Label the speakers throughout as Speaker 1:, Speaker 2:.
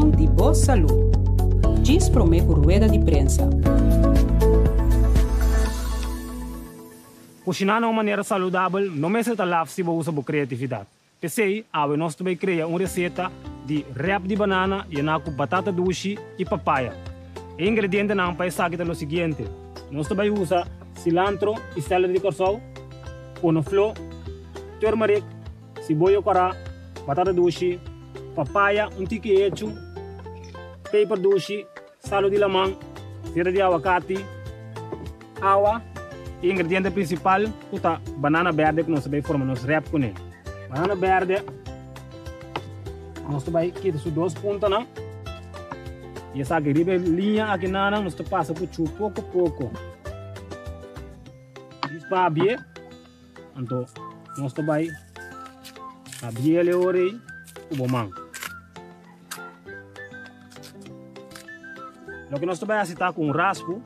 Speaker 1: Informashon di bo salú. Djis promé ku rueda di prensa.
Speaker 2: Kushiná na un manera saludabel no mester ta laf si bo usa bo kreatividat. P'esei, awe nos ta bai krea un reseta di wrap di banana yená ku batata dushi i papaya. E ingredientenan pa esaki ta lo siguiente. Nos ta bai usa silantro i sèleri di Kòrsou, konofló, turmeric, siboyo kòrá, batata dushi, papaya un tiki hechu, peper dushi, Salu di laman, zeta di awakati, awa i ingrediente prinsipal ku ta banana berde ku nos ta bai forma nos wrap kuné. Banana berde nos ta bai kita su dos puntanan i esaki riba e liña aki nan nos ta pasa kuchu poko poko. Dis pa habié, anto nos ta bai habié el e ora ei ku bo man. Loke nos ta bai hasi ta ku un raspu,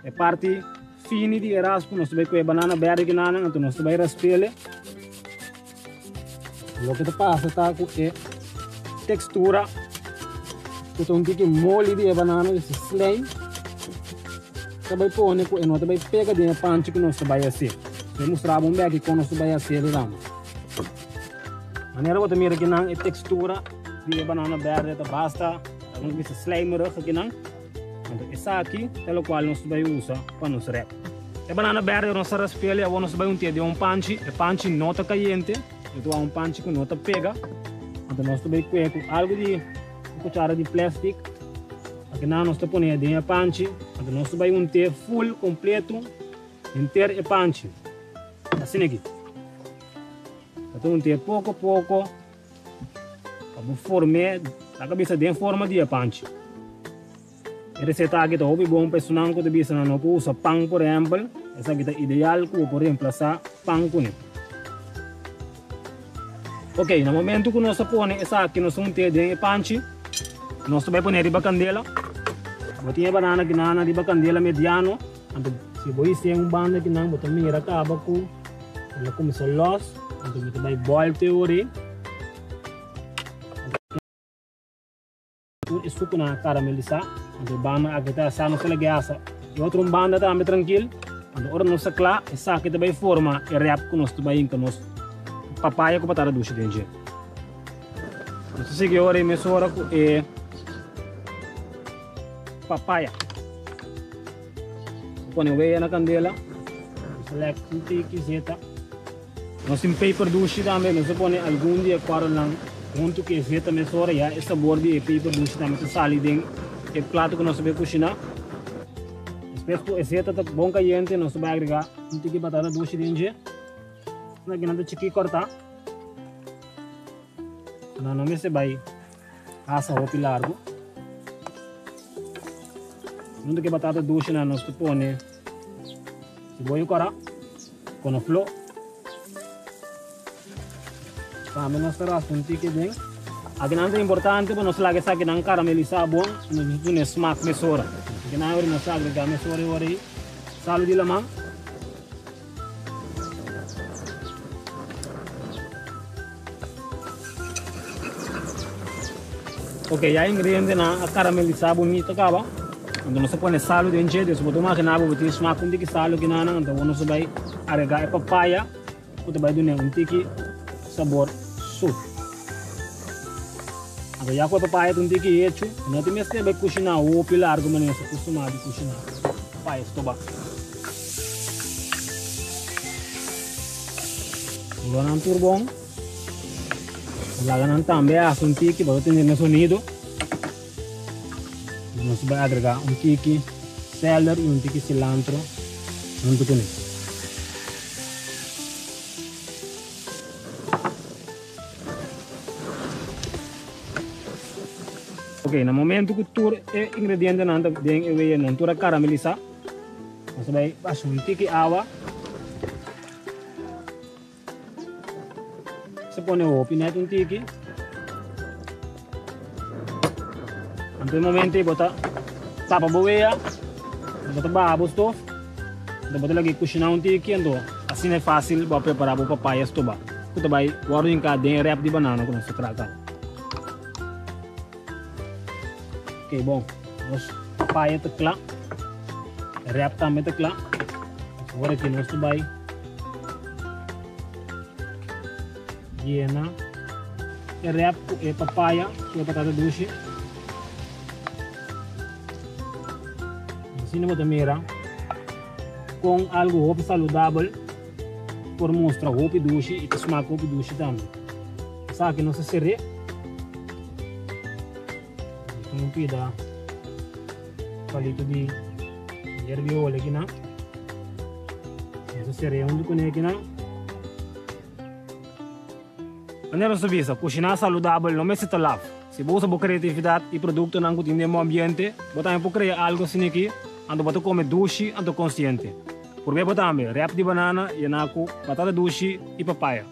Speaker 2: e parti fini di e raspu nos ta bai ku e banana berde kinanan, anto nos ta bai raspele. Loke ta pasa ta ku e tekstura ku ta un tiki moli di e banana, di slijm, ta bai pone ku e no ta bai pega den e panchi ku nos ta bai hasi. Mi a mustra bo un beki kon nos ta bai hasi e dama. Manera bo ta mira kinan e tekstura di e banana berde ta basta nos bisa slijmerig akinan. Anto esaki ta lokual nos ta bai usa pa nos rep. E banana berde nos a raspel i awor nos ta bai untia den un panchi. E panchi no ta kayente, e ta un panchi ku no ta pega. Anto nos ta bai kue ku algu di un kuchara di plastic. Akinan nos ta pone den e panchi. Anto nos ta bai untia full kompleto henter e panchi. Asina aki. Ta ta untia poko poko pa bo form'é ta ka bisa den forma di e panchi. E reseta aki ta hopi bon pa esunnan ku ta bisa nan no por usa pan por ehèmpel, esaki ta ideal ku bo por remplasá pan kuné. Ok, na momentu ku nos a pone esaki nos untia den e panchi, nos ta bai pone riba kandela. Bo tin e banana kinan riba kandela mediano. Anto si bo hisié un banda ki nan bo ta mira kaba ku el a kuminsá lòs, anto bo ta bai bòlta e ora ei. Tur e sukunan a karamelisá, anto e banda aki ta asá nos ta lag'é asa. E otro un banda tambe trankil, anto ora nos ta kla esaki ta bai forma e rèp ku nos ta bai hinka nos papaya ku patata dushi den dje. Nos ta sigui e ora ei mesora ku e papaya. Pone wea na candela. Select un tiki zeta. Nos tin peper dushi tambe. Nos a pone algun di e korrelnan hunto ku e zeta mesora. Ya e sabor di e peper dushi tambe ta sali den e plato ku nos ta bay kushiná. Despues ku e zeta ta bon kayente nos ta bay agrega un tiki batata dushi den dje. Esaki nan ta chikí kòrtá. Nan no mester bay hasa hopi largu. Junto ku e batata dushi nan nos ta pone siboyo kòrá, konofló. Tambe nos ta raspa un tiki den. Akinan ta importante pa nos laga esakinan karamelisá bon i nos ta pone smak mesora. Akinan ora nos ta agregá mesora e ora ei salu di laman. Ok, ya ingredientenan a karamelisá bunito kaba. Anto nos ta pone salu den dje, dus bo ta imaginá bo bo tin smak un tiki salu kinanan, anto awor nos ta bai agregá e papaya ku ta bai dun'é un tiki sabor sut. Anto ya ku e papaya ta un tiki hechu, no tin mester bai kushiná hopi largu manera nos ta kustumá di kushiná papaya stobá. Bula nan tur bon. Laga nan tambe hasi un tiki pa bo tende e sonido. Nos bai agrega un tiki celery y un tiki cilantro hunto cune. Ok, na momento cu tur e ingredientenan ta den e weya nan tur a caramelisa, nos ta bai basha un tiki awa. Se pone hopi net un tiki. Anto e momento ei bo ta tapa bo wea, bo ta baha bo stof, anto bo ta lag'é kushiná un tiki, anto asina e fásil bo a prepará bo papaya stobá ku ta bai wòrdu hinká den e rèp di banana ku nos ta traha kaba. Ok, bon. Nos papaya ta kla. Wrap tambe ta kla. Awor aki nos ta bai yena e wrap ku e papaya ku e patata dushi. Asina bo ta mira kon algu hopi saludabel por mustra hopi dushi i ta smak hopi dushi tambe. Esaki nos a ser'é. Nos tin un pida palito di yerbi hole akinan. Nos a ser'é huntu kuné akinan. Manera nos ta bisa, kushiná saludabel no mester ta laf. Si bo usa bo kreatividat i produktonan ku tin den bo ambiente, bo tambe por krea algu asina aki, anto bo ta kome dushi anto konsiente. Purb'é bo tambe, rèp di banana yená ku batata dushi i papaya.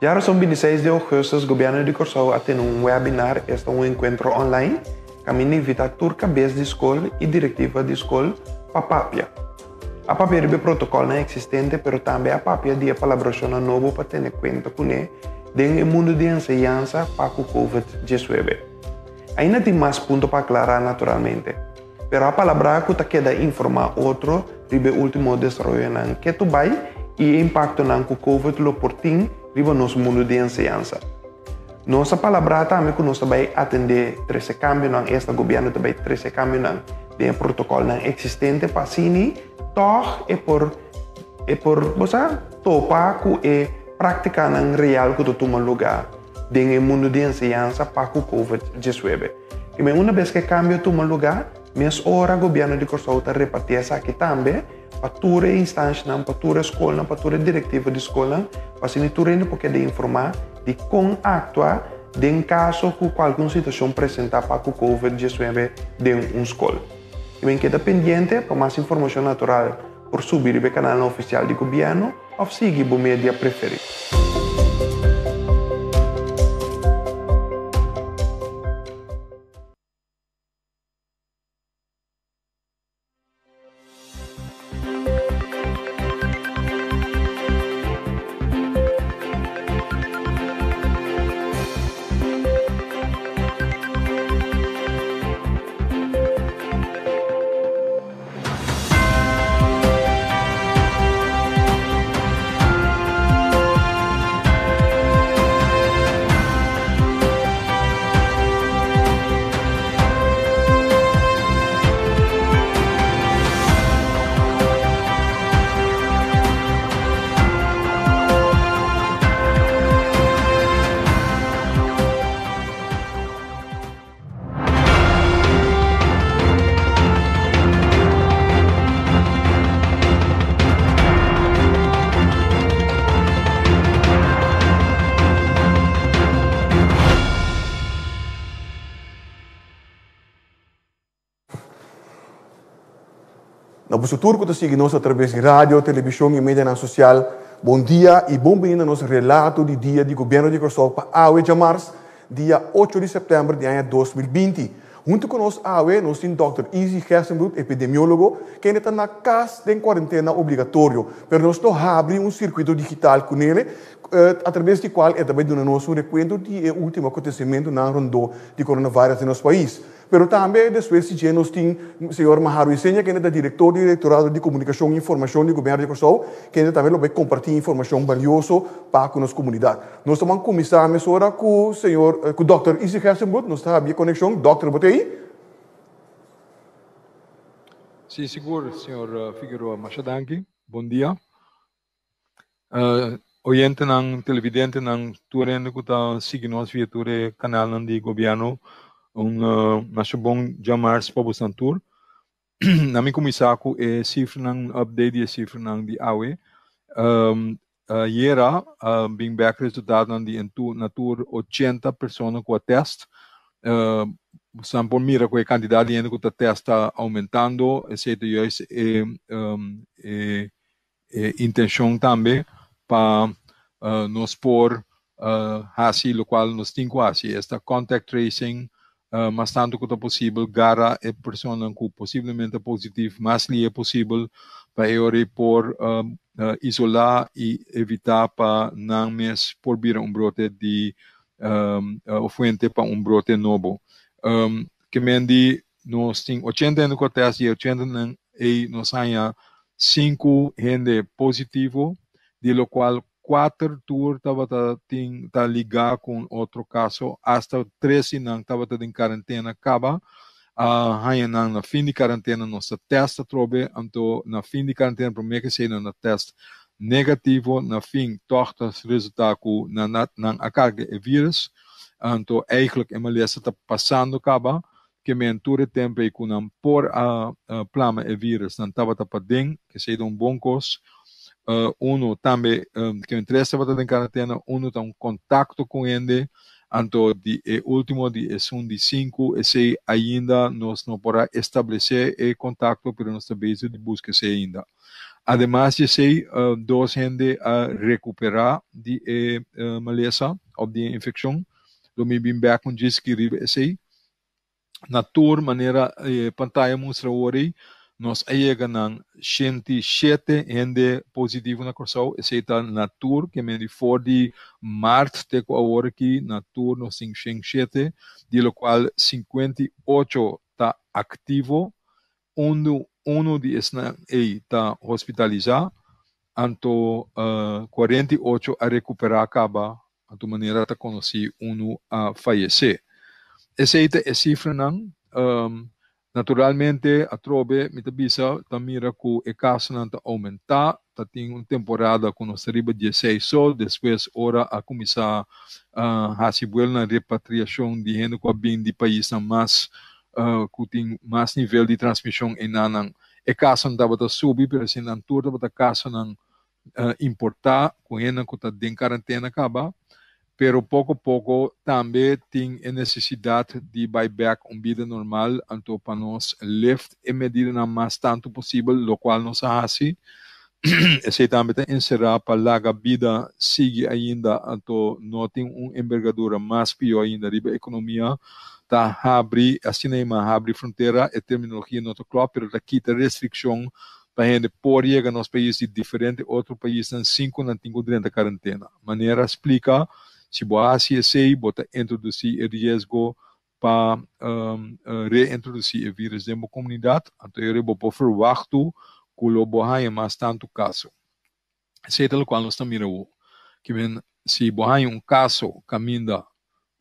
Speaker 3: Djarason bintiseis di ougùstùs Gobièrnu di Kòrsou a tene un webinar, esta un enkuentro online, kaminda invitá tur kabes di skol i direktiva di skol pa papia. A papia riba e protokòlnan eksistente pero tambe a papia di e palabrashonnan nobo pa tene kuenta kuné den e mundu di enseñansa pa ku Covid diesnuebe. Ainda tin mas punto pa aklará naturalmente, pero a palabrá ku ta keda informá otro riba e último desaroyonan ketu bai i e impaktonan ku Covid lo por tin riba nos mundu di enseñansa. Nos a palabrá tambe ku nos ta bai atendé trese kambionan, esta gobièrnu ta bai trese kambionan den e protokòlnan eksistente pa asini tòg e por e por bo sa topa ku e práktikanan real ku ta tuma lugá den e mundu di enseñansa pa ku covid diesnuebe. I men una bes ku e kambio tuma lugá, mes ora gobièrnu di Kòrsou ta repartí esaki tambe pa tur e instanshanan, pa tur e skolnan, pa tur e direktiva di skolnan, pa asina tur hende por keda informá di kon aktua den kaso ku kualke un situashon presentá pa ku covid diesnuebe den un skol. I men keda pendiente pa mas informashon natural por subi riba e kanalnan ofisial di gobièrnu òf sigui bo media preferí.
Speaker 4: Na boso tur ku ta sigui nos atraves di radio, televishon i medianan sosial, bon dia i bon bini na nos relato di dia di Gobièrnu di Kòrsou pa awe djamars, dia ocho di sèptèmber di aña 2020. Huntu ku nos awe nos tin dòkter Izzy Gerstenbluth, epidemiólogo, kende ta na kas den kuarentena obligatorio, pero nos lo habri un sirkuito digital kunele atraves di kual e ta bai duna nos un rekuento di e último akontesimentunan rondó di coronavirus den nos pais. Pero tambe despues di dje nos tin señor Maharo Isenia kende ta direktor di Direktorado di Komunikashon i Informashon di Gobièrnu di Kòrsou kende tambe lo bai kompartí informashon balioso pa ku nos komunidat. Nos ta ban kuminsá mesora ku señor ku dòkter Izzy Gerstenbluth. Nos ta habia e konekshon. Dòkter bo ta ei?
Speaker 5: Sí, sigur, señor Figueroa. Masha danki. Bon dia. Oyentenan, televidentenan, tur hende ku ta sigui nos via tur e kanalnan di gobièrnu, un masha bon djamars pa bosan tur. Na mi kuminsá ku e sifranan, un update di e sifranan di awe. Ayera a bin bek resultadonan di na tur 80 persona ku a tèst. Bosan por mira ku e kantidat di hende ku ta tèst ta oumentando, esei ta juist e e E intencion tambe pa nos por haci locual nos tin cu haci, esta contact tracing mas tanto cu ta posibel, gara e personanan cu posiblemente ta positief mas lihe posibel pa e ora ei por isola y evita pa nan mes por bira un brote di o fuente pa un brote nobo. Ke men di nos tin 80 hende ku a tèst i e 80 nan ei nos haña sinku hende positivo, di lokual kuater tur tabata tin ta ligá ku un otro kaso, asta tres di nan tabata den karentena kaba. A haña nan na fin di karentena, nos ta tèst atrobe, anto na fin di karentena promé ke esei nan a tèst negativo, na fin tòg ta resultá ku nan nan a karga e vírus. Anto eigenlijk e malesa ta pasando kaba, ke men tur e tempu ei ku nan por a plama e virus nan tabata paden, esei ta un bon kos. Uno tambe ke men tres tabata den karantena, uno ta un kontakto ku hende, anto di e ultimo di esun di sinku esei ainda nos no por a establesé e kontakto pero nos ta bezig di buska esei ainda. Ademas di esei dos hende a rekuperá di e malesa òf di e infekshon. Lo mi bin bèk un djiski riba esei. Na tur manera e pantaya mustra awor ei, nos a yega na 107 hende positivo na Kòrsou. Esei ta na tur, ke men di for di mart te ku awor aki na tur nos tin 107, di lokual 58 ta aktivo. Unu unu di esnan ei ta hospitalisá, anto 48 a rekuperá kaba, anto manera ta konosí unu a fayesé. Esei ta e sifranan. Naturalmente atrobe mi ta bisa ta mira ku e kasonan ta oumentá, ta tin un temporada ku nos ta riba dieseis so, despues ora a kuminsá hasi buelonan repatriashon di hende ku a bin di paisnan mas ku tin mas nivel di transmishon enanan e kasonan tabata subi pero si nan tur tabata kasonan importá ku hendenan ku ta den karantena kaba pero poko poko tambe tin e nesesidat di bai bèk un bida normal anto pa nos lift e medidanan mas tantu posibel lokual nos a hasi esei tambe ta enserá pa laga bida sigui ainda anto no tin un embergadura mas pió ainda riba ekonomia ta habri, asina e man habri frontera, e terminologia no ta klòp, pero ta kita restrikshon pa hende por yega nos pais di diferente otro paisnan sin ku nan tin ku drenta karentena. Manera a splika, si bo hasi esei bo ta introdusí e riesgo pa reintrodusí e vírus den bo komunidat, anto e ora bo por ferwachtu ku lo bo haña mas tantu kaso. Esei ta lokual nos ta mira awor. Ke men si bo haña un kaso kaminda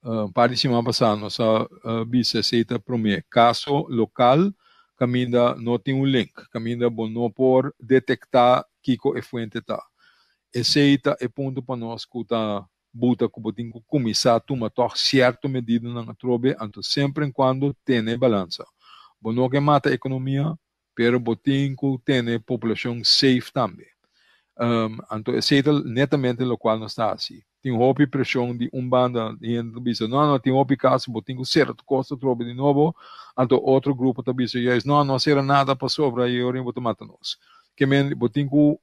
Speaker 5: un par di siman pasá nos a bisa esei ta promé kaso lokal kaminda no tin un link, kaminda bo no por detektá kiko e fuente ta. Esei ta e punto pa nos ku ta buta ku bo tin ku kuminsá tuma tòg sierto medidanan atrobe, anto semper en kuando tene balansa. Bo no ke mata ekonomia, pero bo tin ku tene populashon safe tambe. Anto esei ta netamente lokual nos ta hasi. Tin hopi preshon di un banda, di hende ta bisa, no, no, tin hopi kaso, bo tin ku sera tur kos atrobe di nobo. Anto otro grupo ta bisa, juist, no, no sera nada pasobra e ora bo ta mata nos. Ke men bo tin ku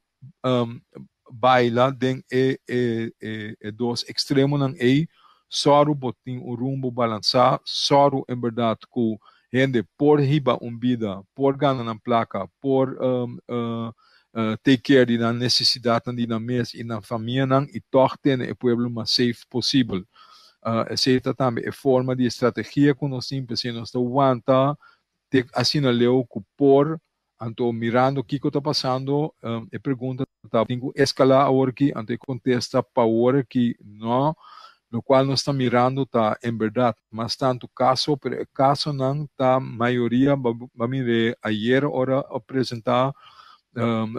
Speaker 5: baila den e e e dos ekstremonan ei, sòru bo tin un rumbo balansá, sòru en bèrdat ku hende por hiba un bida, por gana nan plaka, por take care di nan nesesidatnan di nan mes i nan famianan i tòg tene e pueblo mas safe posibel. Esei ta tambe e forma di strategia ku nos tin, p'esei nos ta wanta te asina leu ku por. Anto mirando kiko ta pasando, e pregunta ta, tin ku eskalá awor aki? Anto e kontesta pa awor aki, no. Lokual nos ta mirando ta en bèrdat mas tantu kaso, pero e kasonan ta mayoria, bo a mir'é ayer ora a presentá,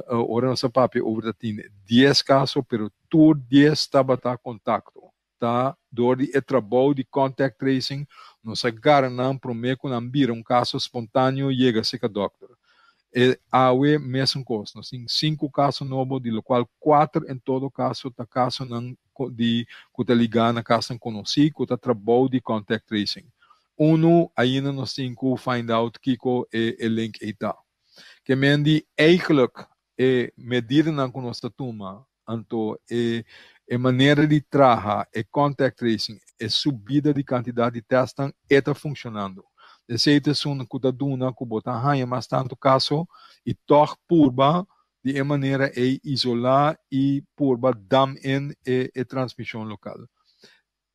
Speaker 5: ora nos a papia over ta tin dies kaso, pero tur dies tabata kontakto. Ta dor di e trabou di contact tracing nos a gara nan prome ku nan bira un kaso spontaneo yega serka dòkter. E awe mesun kos, nos tin sinku kaso nobo di lokual kuater en todo kaso ta kasonan di ku ta ligá na kasnan konosí ku ta trabou di contact tracing. Unu ainda nos tin ku find out kiko e e link ei ta. Ke men di eigenlijk e medidanan ku nos ta tuma Anto e e manera di traha, e contact tracing, e subida di kantidat di tèstnan, e ta funshonando. Esei ta esun ku ta duna ku bo ta haña mas tantu kaso i tòg purba di e manera ei isolá i purba dam in e e transmishon lokal.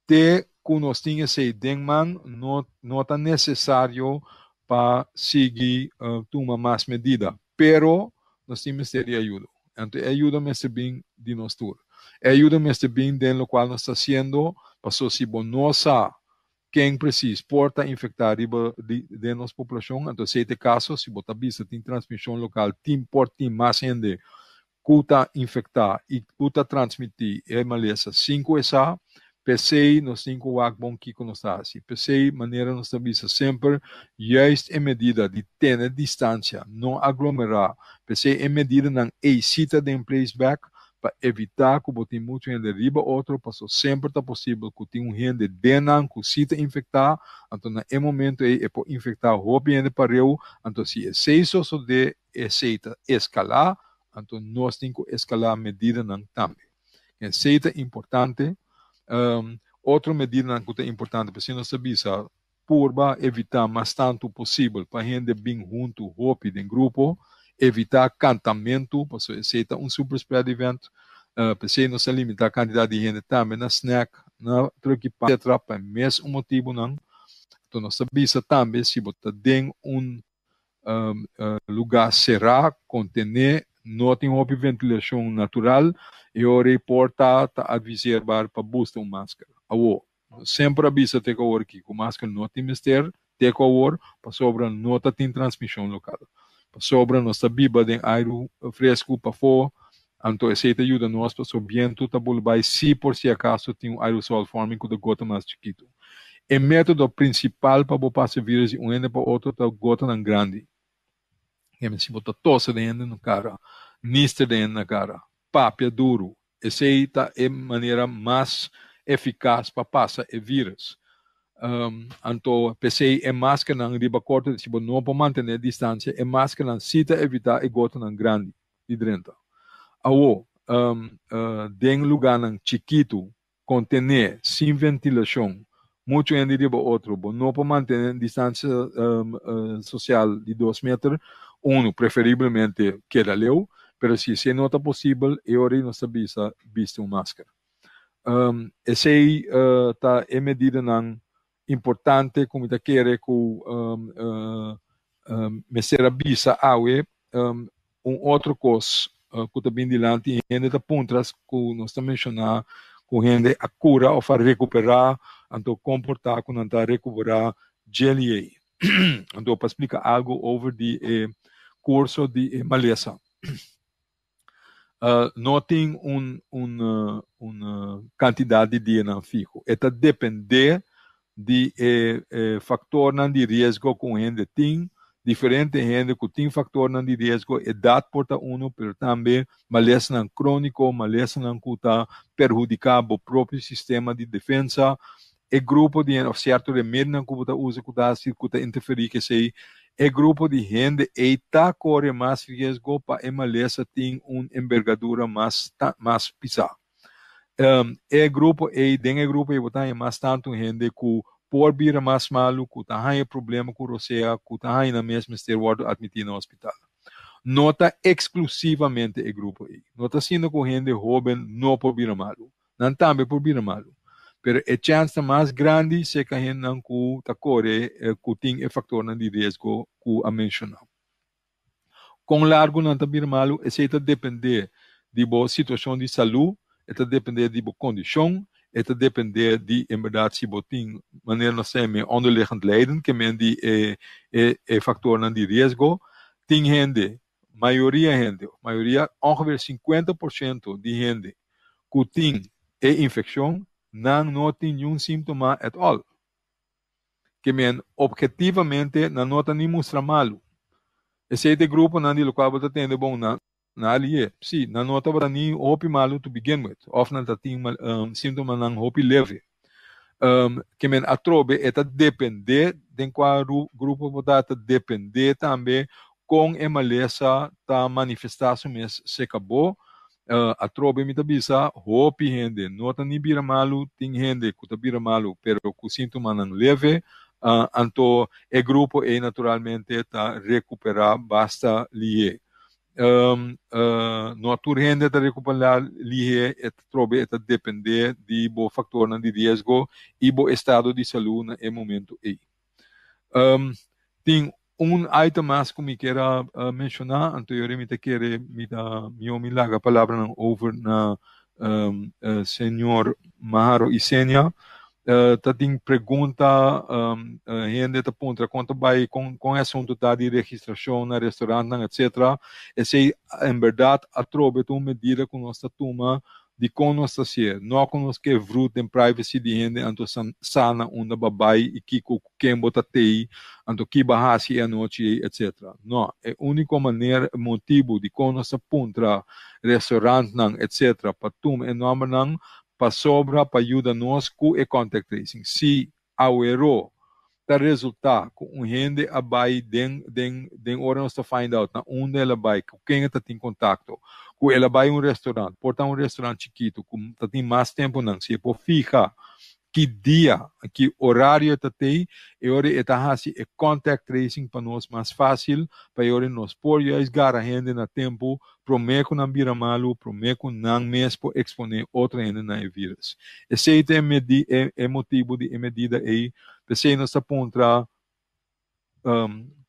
Speaker 5: Te ku nos tin esei den man no no ta nesesario pa sigui tuma mas medida. Pero nos tin mester di ayudo. Anto e ayudo mester bin di nos tur. E ayudo mester bin den lokual nos ta hasiendo, paso si bo no sa ken presis por ta infektá riba di den nos poblashon, anto esei ta e kaso, si bo ta bisa tin transmishon lokal tin por tin mas hende ku ta infektá i ku ta transmití e malesa sin ku e sa, p'esei nos tin ku wak bon kiko nos ta hasi. P'esei, manera nos ta bisa semper, juist e medida di tene distansia, no aglomerá, p'esei e medidanan ei si ta den place bèk pa evitá ku bo tin muchu hende riba otro, paso semper ta posibel ku tin un hende den nan ku si ta infektá, anto na e momento ei e por infektá hopi hende pareu, anto si esei sosodé, Esei ta eskalá, anto nos tin ku eskalá medidanan tambe. Esei ta importante. Otro medidanan ku ta importante, p'esei nos ta bisa purba evitá mas tantu posibel pa hende bin huntu hopi den grupo, evitá kantamentu, pasobra esei ta un super spread event. P'esei nos ta limitá kantidat di hende tambe na snack, na truki pan, etcetera, pa e mes un motibunan. Anto nos ta bisa tambe si bo ta den un lugá será, kontené, no tin hopi ventilashon natural, e ora ei por ta ta adviseerbaar pa busta un masker. Awor, semper a bisa te ku awor aki ku masker no tin mester te ku awor pasobra no ta tin transmishon lokal. Pasobra nos ta biba den airu fresku pafó, anto esei ta yuda nos pasobra bientu ta bula bai si por si akaso tin un aerosolvorming ku ta gota mas chikitu. E método prinsipal pa bo pasa vírus di un hende pa otro ta gotanan grandi. Kende si bo ta tosa den hende na kara, nister den hende na kara, papia duru, esei ta e manera mas efikas pa pasa e vírus. Anto p'esei e maskernan riba korto, si bo no por mantené distansia, e maskernan sí ta evitá e gotanan grandi di drenta. Awor, den lugánan chikitu Kontené, sin ventilashon, muchu hende riba otro, bo no por mantené distansia sosial di dos meter, unu preferiblemente keda leu, pero si esei no ta posibel e ora ei nos ta bisa bisti un masker. Esei ta e medidanan importante ku mi ta kere ku mester a bisa awe. Un otro kos ku ta bin dilanti hende ta puntra ku nos ta menshoná ku hende a kura òf a rekuperá anto kon por ta ku nan ta rekuperá djeli ei. Anto pa splika algu over di e kurso di e malesa. No tin un un un kantidat di dianan fiho. E ta dependé di e faktornan di riesgo ku un hende tin. Diferente hende ku tin faktornan di riesgo, edat por ta unu, pero tambe malesanan króniko, malesanan ku ta perhudiká bo propio sistema di defensa, e grupo di hende òf sierto remedinan ku bo ta usa ku ta hasi ku ta interferí ku esei, e grupo di hende ei ta kore mas riesgo pa e malesa tin un embergadura mas mas pisá. E grupo ei, den e grupo ei bo ta haña mas tantu hende ku por bira mas malu, ku ta haña problema ku rosea, ku ta haña nan mes mester wòrdu atmití na hospital. No ta eksklusivamente e grupo ei. No ta asina ku hende hóben no por bira malu. Nan tambe por bira malu. Pero e chèns ta mas grandi serka hendenan ku ta kore ku tin e faktornan di riesgo ku a menshoná. Kon largu nan ta bira malu, esei ta dependé di bo situashon di salú, e ta dependé di bo kondishon, e ta dependé di en bèrdat si bo tin, manera nos ta yam'é, onderliggend lijden, ke men di e e faktornan di riesgo. Tin hende, mayoria hende, mayoria, ongeveer 50% di hende ku tin e infekshon, nan no tin niun síntoma at all. Ke men obhetivamente nan no ta ni mustra malu. Esei ta e gruponan di lokual bo ta tende bon na na alié. Sí, nan no tabata ni hopi malu to begin with, òf nan ta tin síntomanan hopi leve. Ke men atrobe e ta dependé den kua grupo bo ta, ta dependé tambe kon e malesa ta manifestá su mes serka bo. Atrobe mi ta bisa, hopi hende no ta ni bira malu, tin hende ku ta bira malu pero ku síntomanan leve, anto e grupo ei naturalmente ta rekuperá basta lihé. No tur hende ta rekuperá lihé, atrobe e ta dependé di bo faktornan di riesgo i bo estado di salú na e momento ei. Tin un item mas ku mi kier a menshoná, anto yori mi ta kere mi ta mihó mi laga palabranan over na señor Maharo Isenia. Ta tin pregunta, hende ta puntra kon ta bai, kon kon e asuntu ta di registrashon na restaurantnan etcetera. Esei en bèrdat atrobe ta un medida ku nos ta tuma. Dikon nos ta hasié? No ku nos ke vrut den privacy di hende anto sa na unda bo a bai i kiko ku ken bo ta tei anto ki bo a hasi e anochi ei etc. No, e úniko manera motibu dikon nos ta puntra restaurantnan etc. Pa tuma e nòmbernan pasobra pa yuda nos ku e contact tracing. Si aweró ta resultá ku un hende a bai den den den ora nos ta find out na unda el a bai, ku ken e ta tin kontakto, ku el a bai un restaurant, por ta un restaurant chikitu ku ta tin mas tempunan, si e por fiha ki dia, ki orario e ta tei, e ora e ta hasi e contact tracing pa nos mas fásil, pa e ora nos por juist gara hende na tempu promé ku nan bira malu, promé ku nan mes por eksponé otro hende na e vírus. Esei ta e medi e e motibu di e medida ei. P'esei nos ta puntra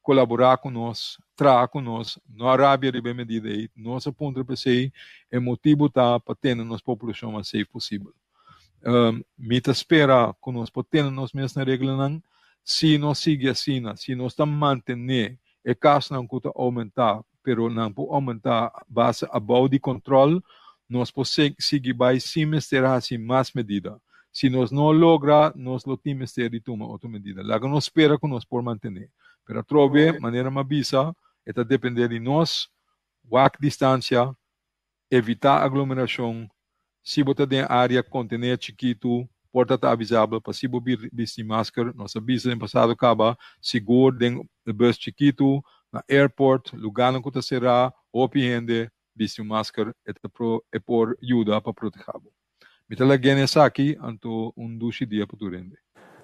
Speaker 5: kolaborá ku nos, traha ku nos, no a rabia riba e medida ei. Nos a puntra p'esei, e motibu ta pa tene nos populashon mas safe posibel. Mi ta spera ku nos por tene nos mes na reglanan. Si nos sigui asina, si nos ta mantené e kasnan ku ta oumentá, pero nan por oumentá base abou di kòntròl, nos por sigui bai sin mester hasi mas medida. Si nos no logra, nos lo tin mester di tuma otro medida. Laga nos spera ku nos por mantené. Pero atrobe, manera mi a bisa, e ta dependé di nos, wak distansia, Evitá aglomerashon, Si bo ta den área kontené chikitu, por ta ta avisabel pa si bo bisti masker. Nos a bisa den pasado kaba, sigur den bus chikitu, na airport, lugánan ku ta será, hopi hende, bisti un masker e ta e por yuda pa protehá bo. Mi ta lag'é esaki, anto un dushi dia pa tur hende.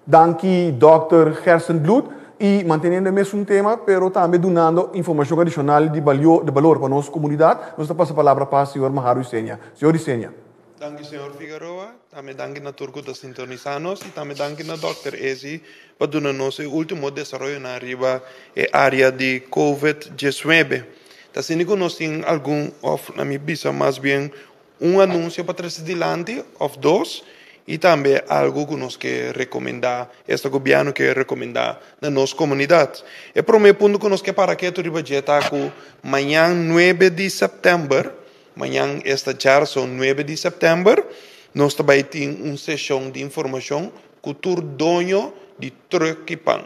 Speaker 4: Danki Dòkter Gerstenbluth y manteniendo e mesun tema pero tambe dunando informacion adicional di balio di balor pa nos comunidad, nos ta pasa palabra pa señor Maharo Isenia. Señor Isenia.
Speaker 3: Danki señor Figaroa, tambe danki na tur cu ta sintonisa nos y tambe danki na Dòkter Ezi pa duna nos e ultimo desaroyonan riba e area di Covid 19. Ta asina cu nos tin algun of na mi bisa mas bien Un anunsio pa trese dilanti òf dos i tambe algu ku nos ke rekomendá, esta gobièrnu ke rekomendá na nos komunidat. E promé punto ku nos ke para ketu riba dje ta ku mañan nuebe di sèptèmber, mañan esta djarson nuebe di sèptèmber, nos ta bai tin un seshon di informashon ku tur doño di trùk i pan.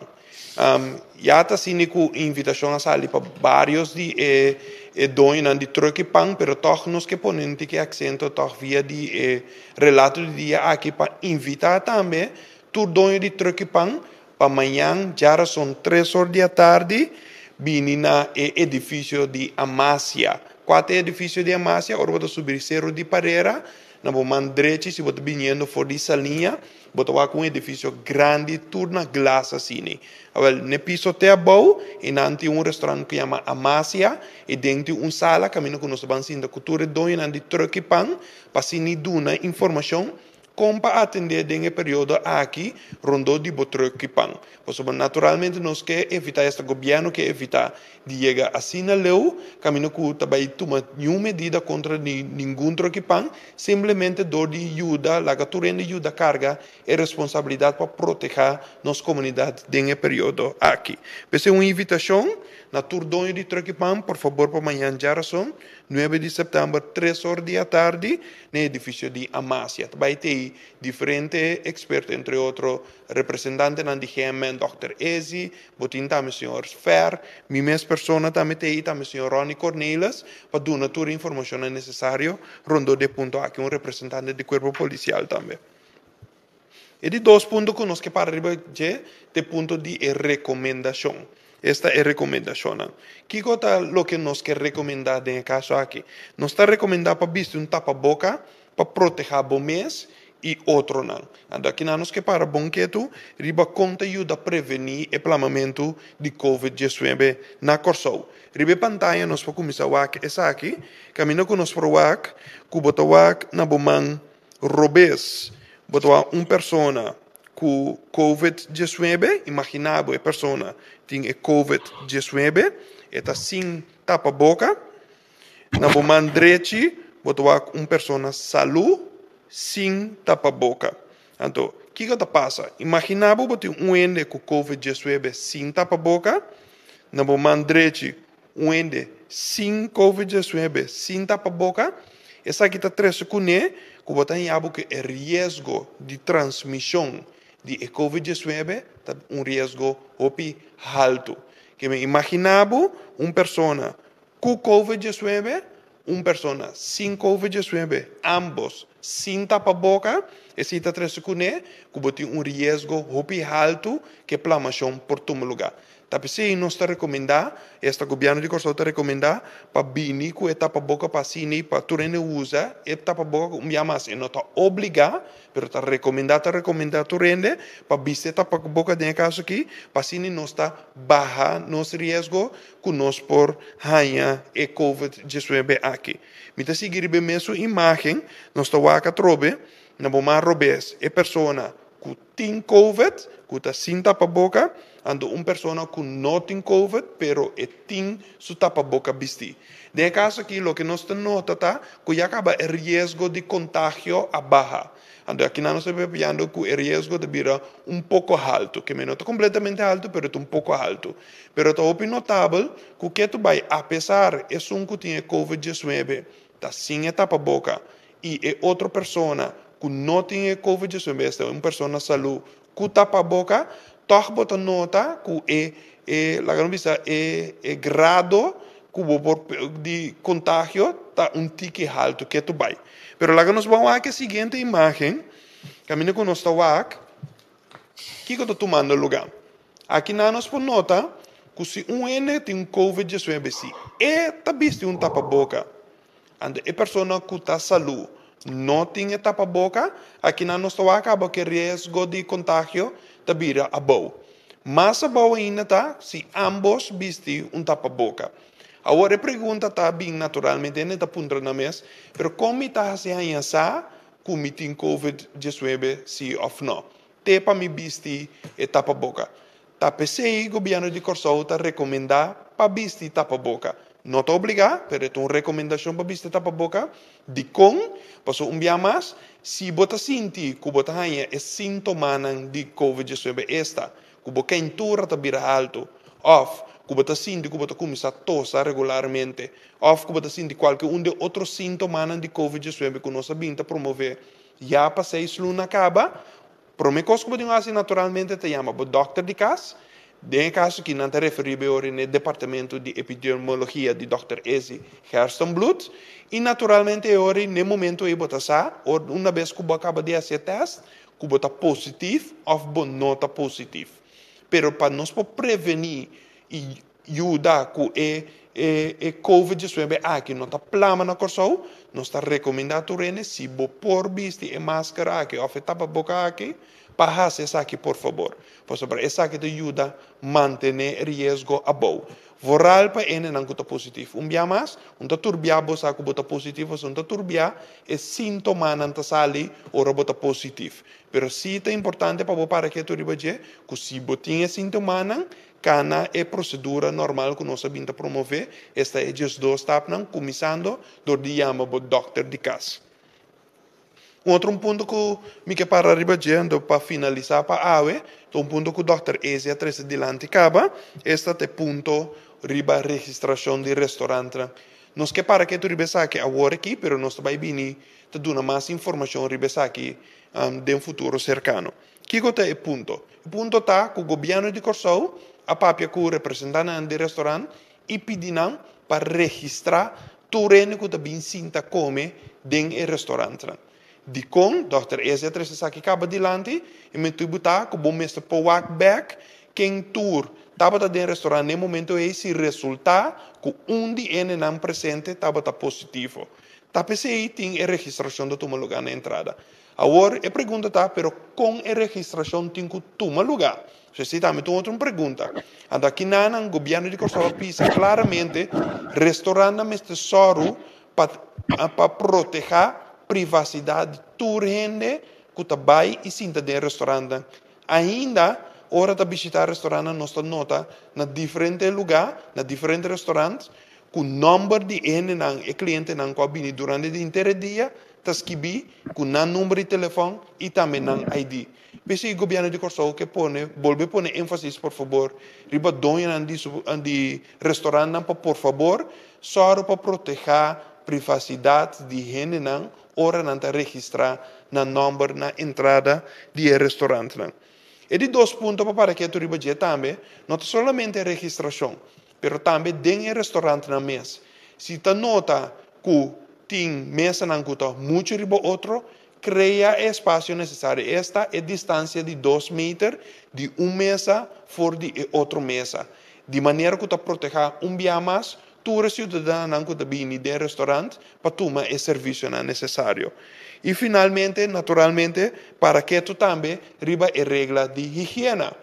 Speaker 3: Ya ta asina ku invitashon a sali pa barios di e e doñonan di trùk i pan, pero tòg nos ke pone un tiki aksento tòg via di e relato di dia aki pa invitá tambe tur doño di trùk i pan pa mañan djarason tres or di atardi bini na e edifisio di Amasia. Kua ta e edifisio di Amasia? Ora bo ta subi Seru di Parera na bo man drechi si bo ta biniendo for di Saliña. Bo ta wak un edifisio grandi tur na glas asini. Awel, n'e piso te abou i nan tin un restaurant ku yama Amasia i den tin un sala kaminda ku nos ta ban sinta ku tur e doñonan di trùk i pan pa asini duna informashon. Kon pa atendé den e periodo aki rondó di bo trùk i pan. Pasobra naturalmente nos ke evitá, esta gobièrnu ke evitá di yega asina leu kaminda ku ta bai tuma niun medida kontra di ningun trùk i pan, simplemente dor di yuda, laga tur hende yuda karga e responsabilidat pa protehá nos komunidat den e periodo aki. P'esei un invitashon na tur doño di trùk i pan, por fabor pa mañan djarason, nuebe di sèptèmber, tres or di atardi, Na e edifisio di Amasia ta bai tei diferente eksperto, entre otro representantenan di GMN, dòkter Ezi, bo tin tambe señor Fer, mi mes persona tambe tei i tambe señor Ronnie Cornelis pa duna tur e informashonnan nesesario rondó di e punto aki, un representante di kuerpo polisial tambe. E di dos punto ku nos ke para riba dje ta e punto di e rekomendashon. Esta e rekomendashonnan. Kiko ta loke nos ke rekomendá den e kaso aki? Nos ta rekomendá pa bisti un tapaboka pa protehá bo mes i otronan. Anto akinan nos ke para bon ketu riba kon ta yuda prevení e plamamentu di covid diesnuebe na Kòrsou. Riba e pantaya nos por kuminsá wak esaki, kaminda ku nos por wak ku bo ta wak na bo man Robes, bo ta wak un persona ku covid diesnuebe, imaginá bo e persona tin e covid diesnuebe, e ta sin tapa boka. Na bo man drechi bo ta wak un persona salú sin tapa boka. Anto, kiko ta pasa? Imaginá bo bo tin un hende ku covid diesnuebe sin tapa boka, na bo man drechi Un hende sin covid diesnuebe, sin tapaboka, esaki ta trese kuné ku bo ta haña bo ku e riesgo di transmishon di e covid diesnuebe ta un riesgo hopi haltu. Ke men imaginá bo un persona ku covid diesnuebe, un persona sin covid diesnuebe, ámbos sin tapaboka, esei ta trese kuné ku bo tin un riesgo hopi haltu ku e plamashon por tuma lugá. Ta p'esei nos ta rekomendá, esta gobièrnu di Kòrsou ta rekomendá pa bini ku e tapaboka pa asina pa tur hende usa e tapaboka ku un bia mas. E no ta obligá, pero ta rekomendá, ta rekomendá tur hende pa bisti e tapaboka den e kaso aki, pa asina nos ta baha nos riesgo ku nos por haña e covid diesnuebe aki. Mi ta sigui riba e mesun imágen, nos ta wak atrobe na bo man robes e persona ku tin covid, ku ta sin tapaboka, anto un persona ku no tin covid pero e tin su tapaboka bistí. Den e kaso aki loke nos ta nota ta ku ya kaba e riesgo di kontagio a baha. Anto akinan nos ta papiando ku e riesgo ta bira un poko haltu, ke no ta kompletamente haltu pero ta un poko haltu. Pero ta hopi notabel ku ketu bai apesar esun ku tin e covid diesnuebe ta sin e tapaboka i e otro persona ku no tin e covid diesnuebe esta un persona salú ku tapaboka, tòg bo ta nota ku e e laga nos bisa e e grado ku bo por di kontagio ta un tiki haltu ketu bai. Pero laga nos ban wak e siguiente imágen kaminda ku nos ta wak kiko ta tumando lugá. Aki nan nos por nota ku si un hende tin covid diesnuebe si e ta bisti un tapaboka Anto e persona ku ta salú no tin e tapaboka, akinan nos ta wak kaba ku e riesgo di kontagio ta bira abou. Mas abou ainda ta si ámbos bisti un tapaboka. Awor e pregunta ta bin naturalmente, hende ta puntra nan mes, pero kon mi ta hasi haña sa ku mi tin covid diesnuebe si òf nò? Te pa mi bisti e tapaboka. Ta p'esei gobièrnu di Kòrsou ta rekomendá pa bisti tapaboka. No ta obligá, pero e ta un rekomendashon pa bisti tapaboka. Dikon? Pasobra un bia mas, si bo ta sinti ku bo ta haña e síntomanan di covid diesnuebe, esta, ku bo keintura ta bira haltu, òf ku bo ta sinti ku bo ta kuminsá tosa regularmente, òf ku bo ta sinti kualke un di e otro síntomanan di covid diesnuebe ku nos a bin ta promové ya pa seis luna kaba, Prome kos ku bo tin ku hasi naturalmente ta yama bo dòkter di kas. Den e kaso aki nan ta referí bo ora na e departamento di epidemiologia di dòkter Ezi Gerstenbluth. I naturalmente e ora ei, na e momento ei bo ta sa, ora una bes ku bo a kaba di hasi e tèst, ku bo ta positif òf bo no ta positif. Pero pa nos por prevení i yuda ku e e covid diesnuebe aki no ta plama na Kòrsou, nos ta rekomendá tur hende si bo por bisti e maskara aki òf e tapaboka aki pa hasi esaki por fabor, pasobra esaki ta yuda mantené e riesgo abou. Vooral pa hendenan ku ta positivo. Un bia mas, un ta tur bia bo sa ku bo ta positivo, pasobra un ta tur bia e síntomanan ta sali ora bo ta positivo. Pero sí ta importante pa bo para ketu riba dje ku si bo tin e síntomanan, kana e prosedura normal ku nos a bin ta promové, esta e 12 stapnan, kuminsando dor di yama bo dòkter di kas. Un otro un punto ku mi ke para riba dje anto pa finalisá pa awe ta un punto ku dòkter Eze a trese dilanti kaba, esta ta e punto riba registrashon di restorantnan. Nos ke para ketu riba esaki awor aki, pero nos ta bai bini ta duna mas informashon riba esaki den futuro serkano. Kiko ta e punto? E punto ta ku gobièrnu di Kòrsou a papia ku representantenan di restorant i pidi nan pa registrá Tur hende ku ta bin sinta kome den e restorantnan. Dikon? Dòkter Eze a trese esaki kaba dilanti i mi tubu ta ku bo mester por wak bèk ken tur tabata den restorant na e momento ei si resultá ku un di hendenan presente tabata positivo. Ta p'esei tin e registrashon ta tuma lugá na entrada. Awor e pregunta ta, pero kon e registrashon tin ku tuma lugá? So esei tambe ta un otro pregunta. Anto akinanan gobièrnu di Kòrsou a bisa klaramente restorantnan mester sòru pa pa protehá privasidat di tur hende ku ta bai i sinta den e restorantnan. Ainda ora ta bishitá restorantnan nos ta nota na diferente lugá, na diferente restorant ku nòmber di e hendenan, e klientenan ku a bini durante di henter e dia ta skibí ku nan number di telefòn i tambe nan ID. P'esei gobièrnu di Kòrsou ke pone, bolbe pone énfasis por fabor riba doñonan di su di restorantnan pa por fabor sòru pa protehá privasidat di hendenan ora nan ta registrá nan nòmber na entrada di e restorantnan. E di dos punto pa para ketu riba dje tambe no ta solamente registrashon, pero tambe den e restorantnan mes. Si ta nota ku tin mesanan ku ta muchu riba otro, krea e espasio nesesario, esta e distansia di dos meter di un mesa for di e otro mesa, di manera ku ta protehá un bia mas tur e siudadanonan ku ta bini den restorant pa tuma e servisionan nesesario. I finalmente, naturalmente, para ketu tambe riba e regla di higiena.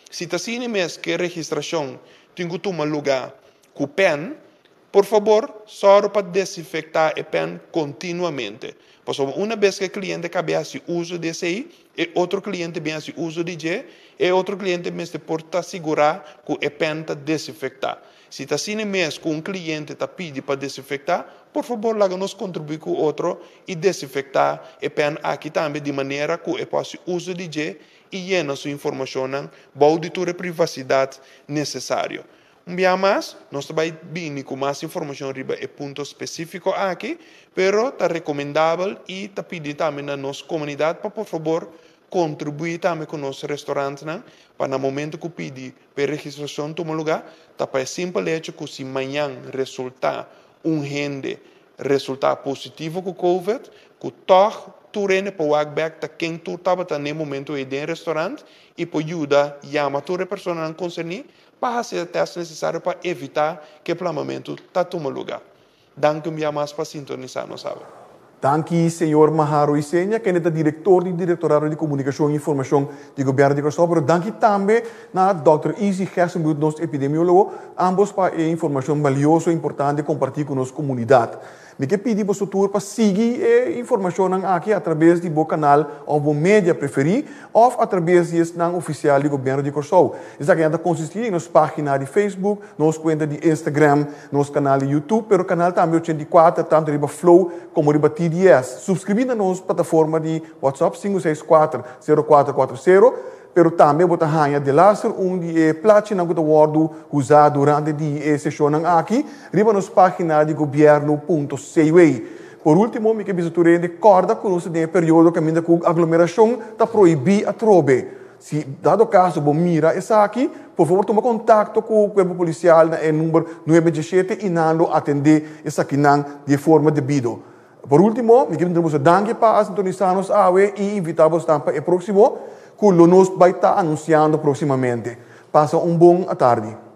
Speaker 3: Si ta asina mes ku e registrashon tin ku tuma lugá ku pèn, Por fabor, sòru pa desinfektá e pèn kontinuamente. Pasobra una bes ku e kliente kab'é hasi uso di esei, e otro kliente bin hasi uso di dje, e otro kliente mester por ta sigurá ku e pèn ta desinfektá. Si ta asina mes ku un kliente ta pidi pa desinfektá, por fabor laga nos kontribuí ku otro i desinfektá e pèn aki tambe di manera ku e por hasi uso di dje i yena su informashonnan bou di tur e privasidat nesesario. Un bia mas, nos ta bai bini ku mas informashon riba e punto spesífiko aki, pero ta rekomendabel i ta pidi tambe na nos komunidat pa por fabor kontribuí tambe ku nos restorantnan pa na momento ku pidi pa e registrashon tuma lugá, ta pa e simpel hecho ku si mañan resultá un hende resultá positivo ku covid, ku tòg tur hende por wak bèk ta ken tur tabata na e momento ei den e restorant i por yuda yama tur e personanan konserní Pa hasi e tèst nesesario pa evitá ku e plamamentu ta tuma lugá. Danki un bia mas pa sintonisá nos awe.
Speaker 4: Danki señor Maharo Isenia, kende ta direktor di Direktorado di Komunikashon i Informashon di Gobièrnu di Kòrsou, pero danki tambe na dòkter Izzy Gerstenbluth, nos epidemiólogo, ambos pa e informashon balioso i importante kompartí ku nos komunidat. Mi ke pidi boso tur pa sigui e informashonnan aki atrabes di bo kanal òf bo media preferí òf atrabes di esnan ofisial di Gobièrnu di Kòrsou. Esakinan ta konsistí di nos página di Facebook, nos kuenta di Instagram, nos kanal di YouTube, pero kanal tambe 84 tantu riba Flow komo riba TDS. Suskribí na nos plataforma di WhatsApp 564 0440. Pero tambe bo ta haña delaster un di e plachinan ku ta wòrdu usá durante di e seshonnan aki riba nos página di gobièrnu punto cw. Por último, mi ke bisa tur hende kòrda ku nos ta den e periodo kaminda ku aglomerashon ta prohibí atrobe. Si dado kaso bo mira esaki, por favor tuma kontakto ku kuerpo polisial na e number 917 i nan lo atendé esakinan di e forma debido. Por último, mi ke boso danki pa a sintonisá nos awe i invitá bosnan pa e próksimo ku lo nos bai ta anunsiando próksimamente. Pasa un bon atardi.